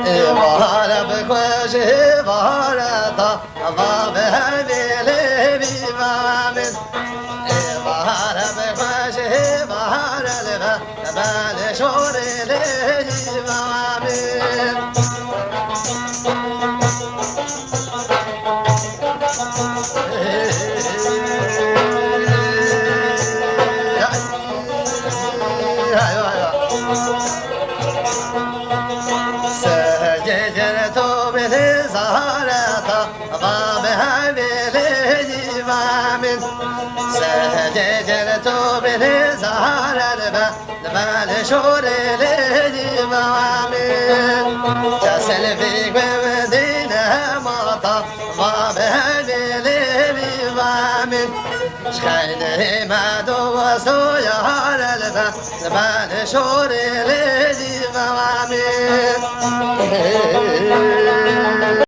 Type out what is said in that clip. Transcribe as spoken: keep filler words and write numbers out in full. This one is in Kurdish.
Êvare bi xwe ji êvare ta, va bi hevêlê vî va min. Êvare bi xwe ji êvare li ve, belê şorê lê yî va min. Sehgê gel to bêlê zareta, va bi hevêlê yî va min. Sehgê gel to bêlê zareta, li belê şorê lê yî va min. Kesil vî gwe dîne mata, va bi hevêlê vî va min. Ji xeynê me do weso yare li be, li belê şorê lê yî va min.